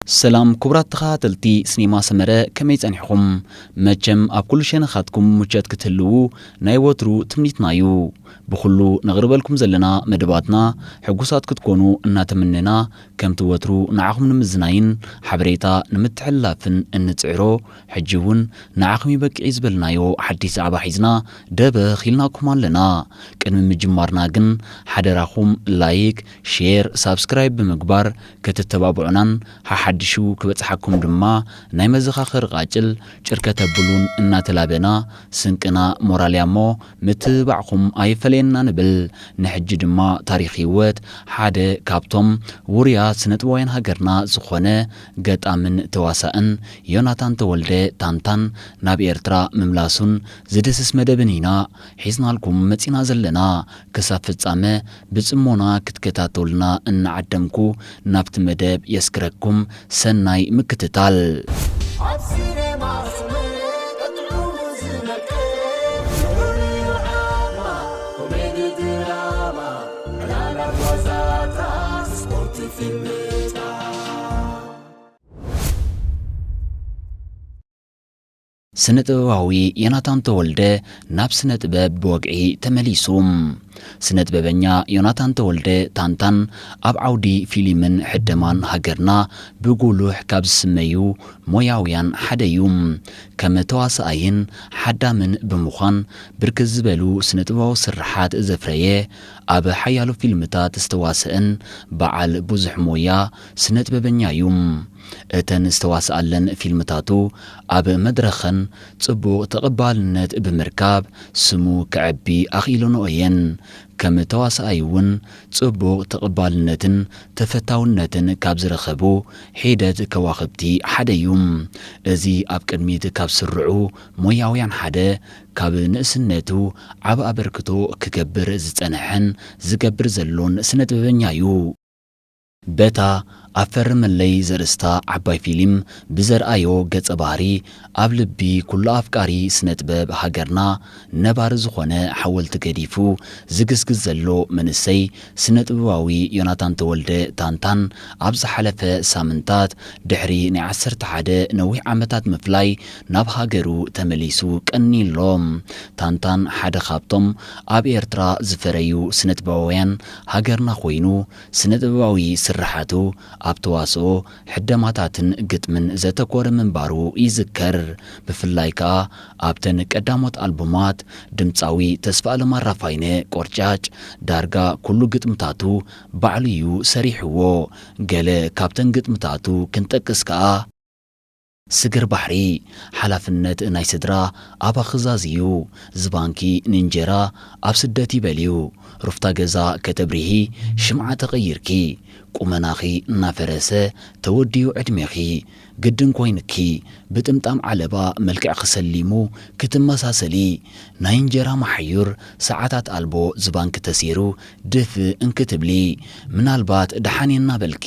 ሰላም ክቡራት ተኸታተልቲ ሲኔማ ሰመረ፣ ከመይ ጸኒሕኹም? መቸም ኣብ ኩሉ ሸነኻትኩም ምቸት ክትህልዉ ናይ ወትሩ ትምኒትና እዩ። ብኹሉ ነቕርበልኩም ዘለና መደባትና ሕጉሳት ክትኮኑ እናተመነና፣ ከምቲ ወትሩ ንዓኹም ንምዝናይን ሓበሬታ ንምትሕልላፍን እንጽዕሮ፣ ሕጂ እውን ንዓኹም ይበቅዕ ዝበልናዮ ሓድሽ ዛዕባ ሒዝና ደበኽ ኢልናኩም ኣለና። ቅድሚ ምጅማርና ግን ሓደራኹም ላይክ፣ ሼር፣ ሳብስክራይብ ብምግባር ክትተባብዑናን ሓሓድሹ ክበጽሓኩም ድማ ናይ መዘኻኸሪ ቃጭል ጭር ከተብሉን እናተላበና፣ ስንቅና ሞራል እያ እሞ ምትብባዕኩም ኣይፈለየና ንብል። ንሕጂ ድማ ታሪኽ ህይወት ሓደ ካብቶም ውሩያት ስነጥበባውያን ሃገርና ዝኾነ ገጣምን ተዋሳእን ዮናታን ተወልደ ታንታን ናብ ኤርትራ ምምላሱን ዝድህስስ መደብን ኢና ሒዝናልኩም መጺና ዘለና። ክሳብ ፍጻመ ብጽሞና ክትከታተሉና እናዓደምኩ፣ ናብቲ መደብ የስግረኩም። ሰናይ ምክትታል። ኣብ ሲኔማ ስምዒት ጥዑሙ ዝነቅል፣ ፍቕሪ ዓማ፣ ኮሜዲ ድራማ፣ ዕላላት ዋዛታት፣ ስፖርት ፊልምታት። ስነ ጥበባዊ ዮናታን ተወልደ ናብ ስነ ጥበብ ብወግዒ ተመሊሱ። ስነ ጥበበኛ ዮናታን ተወልደ ታንታን ኣብ ዓውዲ ፊልምን ሕደማን ሃገርና ብጉሉሕ ካብ ዝስመዩ ሞያውያን ሓደ እዩ። ከም ተዋሳኣይን ሓዳምን ብምዃን ብርክት ዝበሉ ስነ ጥበባዊ ስርሓት ዘፍረየ፣ ኣብ ሓያሎ ፊልምታት ዝተዋስአን በዓል ብዙሕ ሞያ ስነ ጥበበኛ እዩ። እተን ዝተዋስኣለን ፊልምታቱ ኣብ መድረኸን ጽቡቕ ተቐባልነት ብምርካብ ስሙ ከዕቢ ኣኽኢለንኦ እየን። ከም ተዋሳኣይ እውን ጽቡቕ ተቐባልነትን ተፈታውነትን ካብ ዝረኸቡ ሒደት ከዋኽብቲ ሓደ እዩ። እዚ ኣብ ቅድሚት ካብ ስርዑ ሞያውያን ሓደ፣ ካብ ንእስነቱ ዓቢ ኣበርክቶ ክገብር ዝጸንሐን ዝገብር ዘሎን ስነ ጥበበኛ እዩ። በታ ኣብ ፈርመለይ ዘርእስታ ዓባይ ፊልም ብዘርኣዮ ገጸ ባህሪ፣ ኣብ ልቢ ኩሉ ኣፍቃሪ ስነ ጥበብ ሃገርና ነባሪ ዝኾነ ሓወልቲ ገዲፉ ዝግስግስ ዘሎ መንእሰይ ስነ ጥበባዊ ዮናታን ተወልደ ታንታን፣ ኣብ ዝሓለፈ ሳምንታት ድሕሪ ናይ ዓሰርተ ሓደ ነዊሕ ዓመታት ምፍላይ ናብ ሃገሩ ተመሊሱ ቀንዩ ኣሎ። ታንታን ሓደ ካብቶም ኣብ ኤርትራ ዝፈረዩ ስነ ጥበባውያን ሃገርና ኮይኑ፣ ስነ ጥበባዊ ስርሓቱ ኣብ ተዋስኦ፣ ሕደማታትን ግጥምን ዘተኮረ ምንባሩ ይዝከር። ብፍላይ ከኣ ኣብተን ቀዳሞት ኣልቡማት ድምጻዊ ተስፋኣለም ኣራፋይነ ቆርጫጭ፣ ዳርጋ ኩሉ ግጥምታቱ ባዕሉ እዩ ሰሪሕዎ። ገለ ካብተን ግጥምታቱ ክንጠቅስ ከኣ፣ ስግር ባሕሪ፣ ሓላፍነት ናይ ስድራ ኣብ ኣኽዛዝ እዩ። ዝባንኪ ንእንጀራ ኣብ ስደት ይበል እዩ። ሩፍታ ገዛ ከተብርሂ ሽምዓ ተቐይርኪ። ቁመናኺ እናፈረሰ ተወዲኡ ዕድሜኺ። ግድን ኮይንኪ ብጥምጣም ዓለባ መልክዕኺ ሰሊሙ ክትመሳሰሊ። ናይ እንጀራ መሓዩር ሰዓታት ኣልቦ ዝባንኪ ተሲሩ ድፍእ እንክትብሊ፣ ምናልባት ደሓን እየ እናበልኪ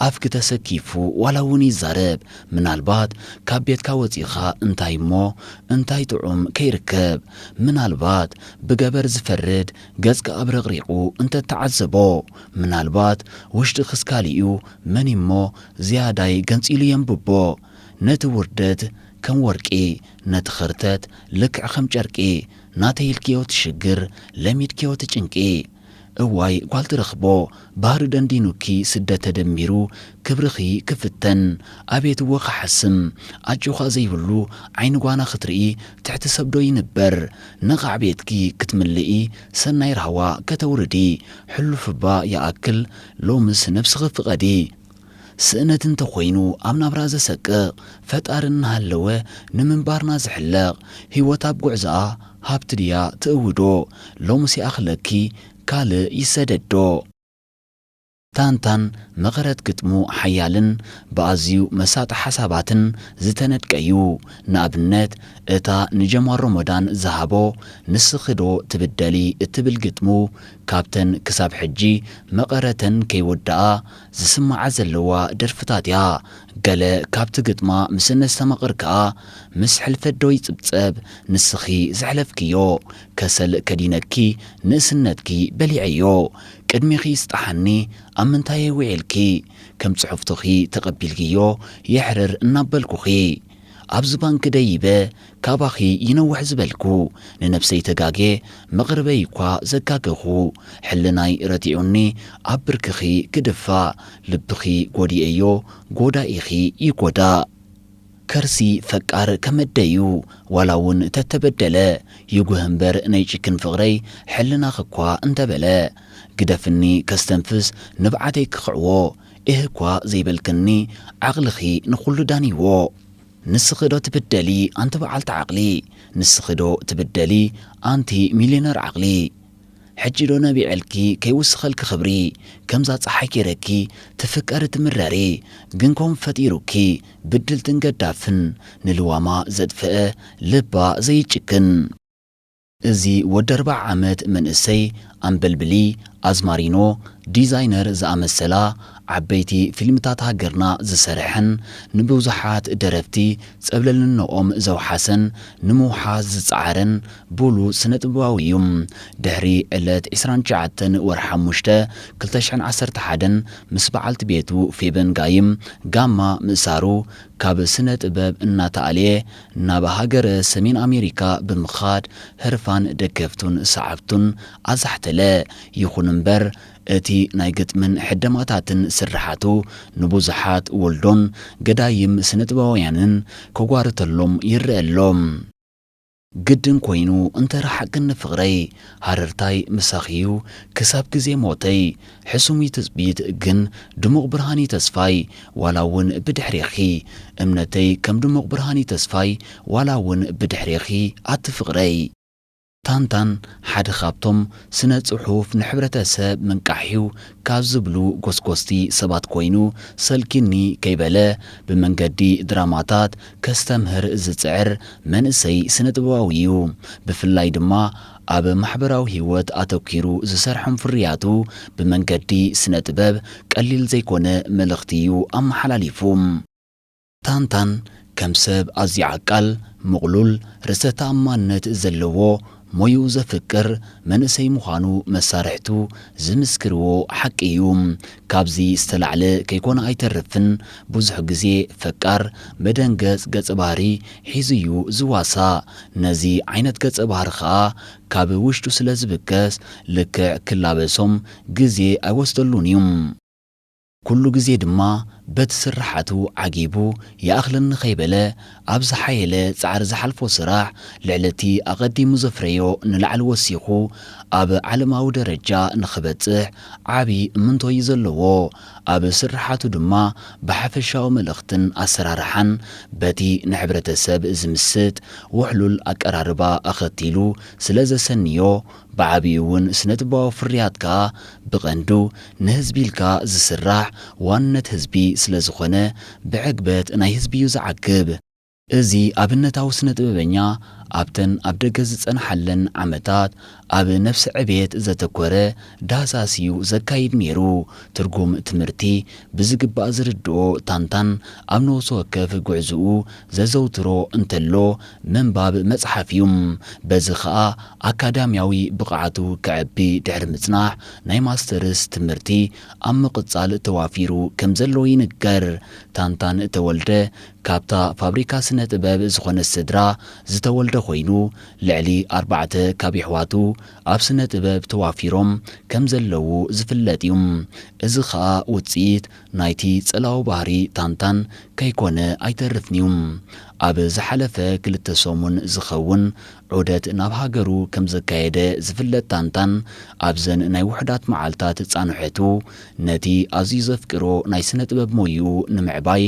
ኣፍኪ ተሰኪፉ ዋላ እውን ይዛረብ። ምናልባት ካብ ቤትካ ወጺኻ እንታይ እሞ እንታይ ጥዑም ከይርከብ። ምናልባት ብገበር ዝፈርድ ገጽካ ኣብረቕሪቑ እንተተዓዘቦ። ምናልባት ውሽጥኽስ ካሊእ እዩ፣ መን እሞ ዝያዳይ ገንጺሉ የንብቦ። ነቲ ውርደት ከም ወርቂ፣ ነቲ ኽርተት ልክዕ ከም ጨርቂ፣ ናተይ ኢልክዮ እቲ ሽግር፣ ለሚድክዮ እቲ ጭንቂ። እዋይ ጓል ትረኽቦ፣ ባህሪ ደንዲኑኪ ስደት ተደሚሩ፣ ክብርኺ ክፍተን፣ ኣቤት እወ ክሓስም፣ ኣጆኻ ዘይብሉ ዓይኒ ጓና ክትርኢ፣ ትሕቲ ሰብዶ ይንበር፣ ነቓዕ ቤትኪ ክትምልኢ፣ ሰናይ ራህዋ ከተውርዲ፣ ሕሉፍ እባ ይኣክል፣ ሎምስ ነብስኺ ፍቐዲ። ስእነት እንተኾይኑ ኣብ ናብራ ዘሰቅቕ፣ ፈጣሪ እናሃለወ ንምንባርና ዝሕለቕ፣ ህይወት ኣብ ጉዕዞኣ ሃብቲ ድያ ትእውዶ? ሎምስ ይኣኽለኪ ካልእ ይሰደዶ? ታንታን መቐረት ግጥሙ ሓያልን ብኣዝዩ መሳጢ ሓሳባትን ዝተነድቀ እዩ። ንኣብነት፣ እታ ንጀማል ሮሞዳን ዝሃቦ "ንስኺ ዶ ትብደሊ?" እትብል ግጥሙ፣ ካብተን ክሳብ ሕጂ መቐረተን ከይወድኣ ዝስምዓ ዘለዋ ደርፍታት እያ። ገለ ካብቲ ግጥማ ምስ እነስተማቕር ከኣ፣ "ምስ ሕልፈት ዶ ይጽብጸብ ንስኺ ዘሕለፍክዮ? ከሰል ከዲነኪ ንእስነትኪ በሊዐዮ። ቅድሜኺ ይስጣሓኒ ኣብ ምንታየይ ውዒልኪ? ከም ጽሑፍትኺ ተቐቢልክዮ የሕርር እናበልኩኺ፣ ኣብዚ ባንክ ደይበ ካባኺ ይነውሕ ዝበልኩ፣ ንነብሰይ ተጋጌ መቕርበይ እኳ ዘጋገኹ፣ ሕልናይ ረቲዑኒ ኣብ ብርክኺ ክድፋእ፣ ልብኺ ጎዲኤዮ ጎዳኢኺ ይጎዳእ። ከርሲ ፈቃር ከመደዩ ዋላ እውን ተተበደለ፣ ይጉህ እምበር ናይ ጭክን ፍቕረይ ሕልናኺ እኳ እንተበለ፣ ግደፍኒ ከስተንፍስ ንብዓተይ ክኽዕዎ፣ እህ እኳ ዘይበልክኒ ዓቕልኺ ንኹሉ ዳንይዎ። ንስኺ ዶ ትብደሊ ኣንቲ በዓልቲ ዓቕሊ? ንስኺ ዶ ትብደሊ ኣንቲ ሚልዮነር ዓቕሊ? ሕጂ ዶ ነቢዐልኪ ከይውስኸልኪ ክብሪ? ከምዛ ጸሓይ ጌረኪ ትፍቀሪ ትምረሪ፣ ግን ኮም ፈጢሩኪ ብድልትን ገዳፍን፣ ንልዋማ ዘጥፍአ ልባ ዘይጭክን። እዚ ወዲ ኣርብዓ ዓመት መንእሰይ ኣምበልብሊ፣ ኣዝማሪኖ፣ ዲዛይነር ዝኣመሰላ ዓበይቲ ፊልምታት ሃገርና ዝሰርሐን ንብዙሓት ደረፍቲ ጸብለልንኦም ዘውሓሰን ንምውሓስ ዝጸዓረን ብሉጽ ስነ-ጥበባዊ እዩ። ድሕሪ ዕለት ዕስራን ትሽዓተን ወርሒ ሓሙሽተ ክልተ ሽሕን ዓሰርተ ሓደን ምስ በዓልቲ ቤቱ ፌበን ጋይም ጋማ ምእሳሩ፣ ካብ ስነ ጥበብ እናተኣልየ ናብ ሃገረ ሰሜን ኣሜሪካ ብምኻድ ህርፋን ደገፍቱን ሰዓብቱን ኣዛሕተለ። ይኹን እምበር፣ እቲ ናይ ግጥምን ሕደማታትን ስርሓቱ ንብዙሓት ወልዶን ገዳይም ስነ ጥበባውያንን ከጓርተሎም ይረአ ኣሎ። ግድን ኮይኑ እንተ ረሓቅኒ ፍቕረይ፣ ሃረርታይ ምሳኺ'ዩ ክሳብ ግዜ ሞተይ። ሕሱም'ዩ ትጽቢት ግን ድሙቕ ብርሃን'ዩ ተስፋይ፣ ዋላ እውን ብድሕሬኺ። እምነተይ ከም ድሙቕ ብርሃን'ዩ ተስፋይ፣ ዋላ እውን ብድሕሬኺ ኣቲ ፍቕረይ። ታንታን ሓደ ካብቶም ስነ ጽሑፍ ንሕብረተሰብ ምንቃሕ'ዩ ካብ ዝብሉ ጎስጎስቲ ሰባት ኮይኑ፣ ሰልኪኒ ከይበለ ብመንገዲ ድራማታት ከስተምህር ዝጽዕር መንእሰይ ስነ ጥበባዊ እዩ። ብፍላይ ድማ ኣብ ማሕበራዊ ህይወት ኣተኲሩ ዝሰርሖም ፍርያቱ ብመንገዲ ስነ ጥበብ ቀሊል ዘይኮነ መልእኽቲ እዩ ኣመሓላሊፉ። ታንታን ከም ሰብ ኣዝዩ ዓቃል፣ ምቕሉል፣ ርእሰ ተኣማንነት ዘለዎ፣ ሞይኡ ዘፍቅር መንእሰይ ምዃኑ መሳርሕቱ ዝምስክርዎ ሓቂ እዩ። ካብዚ ዝተላዕለ ከይኮነ ኣይተርፍን፣ ብዙሕ ግዜ ፈቃር መደንገጽ ገጸ ባህሪ ሒዙ እዩ ዝዋሳእ። ነዚ ዓይነት ገጸ ባህሪ ከኣ ካብ ውሽጡ ስለ ዝብገስ፣ ልክዕ ክላበሶም ግዜ ኣይወስደሉን እዩ። ኩሉ ግዜ ድማ በቲ ስርሓቱ ዓጊቡ ይኣኽለኒ ከይበለ፣ ኣብ ዝሓየለ ጻዕሪ ዝሓልፎ ስራሕ፣ ልዕሊ እቲ ኣቐዲሙ ዘፍረዮ ንላዕሊ ወሲኹ ኣብ ዓለማዊ ደረጃ ንኽበጽሕ ዓቢ እምንቶ'ዩ ዘለዎ። ኣብ ስርሓቱ ድማ ብሓፈሻዊ መልእኽትን ኣሰራርሓን በቲ ንሕብረተሰብ ዝምስጥ ውሕሉል ኣቀራርባ ኣኸቲሉ ስለ ዘሰንዮ፣ ብዓቢኡ እውን ስነ-ጥበባዊ ፍርያት ከኣ ብቐንዱ ንህዝቢ ኢልካ ዝስራሕ ዋንነት ህዝቢ ስለ ዝኾነ፣ ብዕግበት ናይ ህዝቢ እዩ ዝዓግብ። እዚ ኣብነታዊ ስነ-ጥበበኛ ኣብተን ኣብ ደገ ዝጸንሓለን ዓመታት ኣብ ነፍሲ ዕቤት ዘተኮረ ዳህሳስ እዩ ዘካይድ ነይሩ። ትርጉም ትምህርቲ ብዝግባእ ዝርድኦ ታንታን ኣብ ነፍሲ ወከፍ ጉዕዝኡ ዘዘውትሮ እንተሎ ምንባብ መጽሓፍ እዩ። በዚ ኸኣ ኣካዳሚያዊ ብቕዓቱ ከዕቢ ድሕሪ ምጽናሕ ናይ ማስተርስ ትምህርቲ ኣብ ምቕጻል ተዋፊሩ ከም ዘሎ ይንገር። ታንታን ተወልደ ካብታ ፋብሪካ ስነ ጥበብ ዝኾነት ስድራ ዝተወልደ ኮይኑ፣ ልዕሊ ኣርባዕተ ካብ የሕዋቱ ኣብ ስነ ጥበብ ተዋፊሮም ከም ዘለዉ ዝፍለጥ እዩ። እዚ ኸኣ ውጽኢት ናይቲ ጸላዊ ባህሪ ታንታን ከይኮነ ኣይተርፍን እዩ። ኣብ ዝሓለፈ ክልተ ሰሙን ዝኸውን ዑደት ናብ ሃገሩ ከም ዘካየደ ዝፍለጥ ታንታን፣ ኣብዘን ናይ ውሑዳት መዓልታት ጻንሖቱ ነቲ ኣዝዩ ዘፍቅሮ ናይ ስነ ጥበብ ሞይኡ ንምዕባይ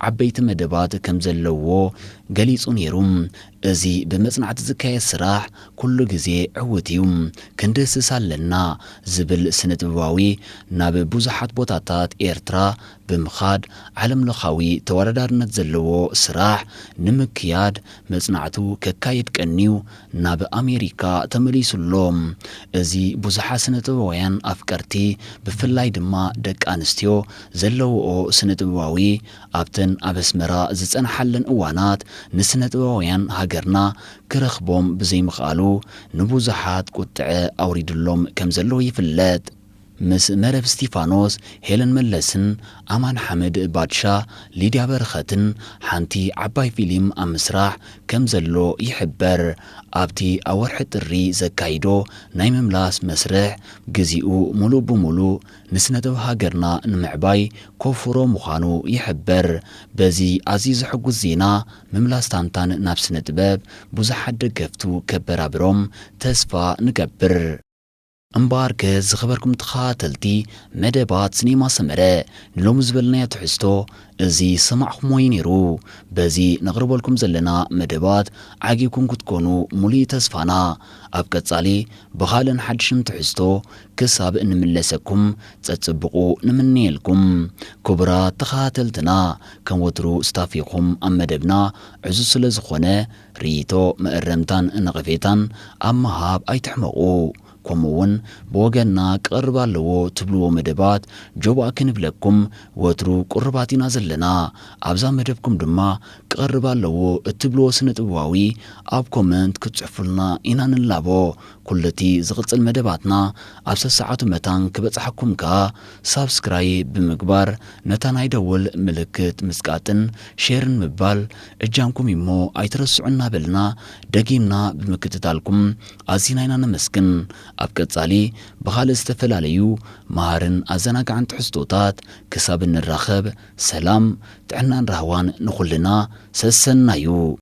ዓበይቲ መደባት ከም ዘለዎ ገሊጹ ነይሩ። እዚ ብመጽናዕቲ ዝካየድ ስራሕ ኩሉ ግዜ ዕዉት እዩ። ክንድህስስ ኣለና ዝብል ስነ ጥበባዊ ናብ ብዙሓት ቦታታት ኤርትራ ብምኻድ ዓለምለኻዊ ተወዳዳርነት ዘለዎ ስራሕ ንምክያድ መጽናዕቱ ከካይድ ቀንዩ ናብ ኣሜሪካ ተመሊሱ ኣሎ። እዚ ብዙሓት ስነ ጥበባውያን ኣፍቀርቲ ብፍላይ ድማ ደቂ ኣንስትዮ ዘለውኦ ስነ ጥበባዊ ኣብተን ኣብ ኣስመራ ዝጸንሓለን እዋናት ንስነ ጥበባውያን ሃገርና ክረኽቦም ብዘይምኽኣሉ ንብዙሓት ቁጥዐ ኣውሪድሎም ከም ዘሎ ይፍለጥ። ምስ መረብ እስቲፋኖስ፣ ሄለን መለስን ኣማን ሓምድ ባድሻ፣ ሊድያ በረኸትን ሓንቲ ዓባይ ፊልም ኣብ ምስራሕ ከም ዘሎ ይሕበር። ኣብቲ ኣብ ወርሒ ጥሪ ዘካይዶ ናይ ምምላስ መስርሕ፣ ግዜኡ ሙሉእ ብሙሉእ ንስነጥበብ ሃገርና ንምዕባይ ከውፍሮ ምዃኑ ይሕበር። በዚ ኣዝዩ ዘሐጉስ ዜና ምምላስ ታንታን ናብ ስነጥበብ ብዙሓት ደገፍቱ ከበራብሮም ተስፋ ንገብር። እምበኣርከ ዝኸበርኩም ተኸታተልቲ መደባት ሲኔማ ሰመረ፣ ንሎሚ ዝበልናዮ ትሕዝቶ እዚ ዝሰማዕኹምዎ እዩ ነይሩ። በዚ ነቕርበልኩም ዘለና መደባት ዓጊብኩም ክትኮኑ ሙሉእ ተስፋና። ኣብ ቀጻሊ ብኻልእን ሓድሽን ትሕዝቶ ክሳብ እንምለሰኩም ጸጽብቑ ንምነየልኩም። ክቡራት ተኸታተልትና፣ ከም ወትሩ ስታፊኹም ኣብ መደብና ዕዙዝ ስለ ዝኾነ፣ ርእይቶ፣ መእረምታን ነቐፌታን ኣብ ምሃብ ኣይትሕመቑ። ከምኡ እውን ብወገንና ክቐርብ ኣለዎ ትብልዎ መደባት ጆባእ ክንብለኩም ወትሩ ቁርባት ኢና ዘለና። ኣብዛ መደብኩም ድማ ክቐርብ ኣለዎ እትብልዎ ስነ ጥበባዊ ኣብ ኮመንት ክትጽሕፉልና ኢና ንላቦ። ኩሉ እቲ ዝቕጽል መደባትና ኣብ ሰሰዓቱ መታን ክበጽሓኩም ከኣ ሳብስክራይብ ብምግባር ነታ ናይ ደወል ምልክት ምስቃጥን ሼርን ምባል እጃምኩም እሞ ኣይትረስዑ እናበልና ደጊምና ብምክትታልኩም ኣዚና ኢና ነመስግን። ኣብ ቀጻሊ ብኻልእ ዝተፈላለዩ መሃርን ኣዘናጋዕን ትሕዝቶታት ክሳብ እንራኸብ ሰላም፣ ጥዕናን ራህዋን ንኹልና ሰሰናዩ።